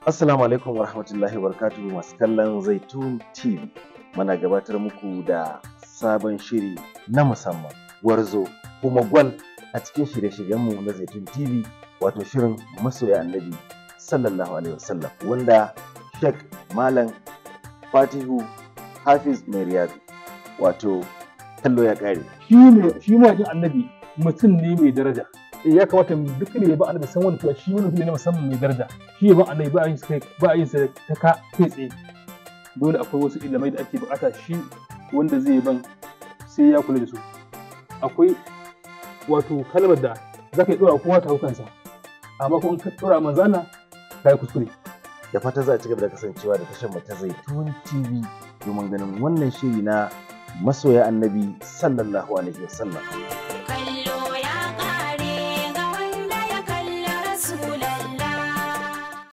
Assalamu alaikum warahmatullahi wabarakatuhu, masu kallon Zaitun TV. Muna gabatar muku da sabon shiri na musamman, gwarzo kuma gwal a cikin shirye-shiryenmu na Zaitun TV, wato shirin masoya Annabi sallallahu alaihi wasallam, wanda Sheikh Malam Fatihu Hafiz Mai Riyadu, wato kallo ya ƙare. Shi ne shi mawaƙin Annabi mutum ne mai daraja. Ya kamata duk ne ya ba Annabi san wani cewa shi wani mutum ne na musamman mai daraja. Shi ya ba Annabi ba a yin sa ba a yin sa ta ka kai tsaye. Dole akwai wasu ilimai da ake bukata shi wanda zai ban sai ya kula da su. Akwai wato kalmar da za ka yi ɗora kowa ta hau kansa, amma ko in ka ɗora manzo Allah ka yi kuskure. Da fatan za a ci gaba da kasancewa da tashar mu ta Zaitun TV domin ganin wannan shiri na masoya Annabi sallallahu alaihi wasallam.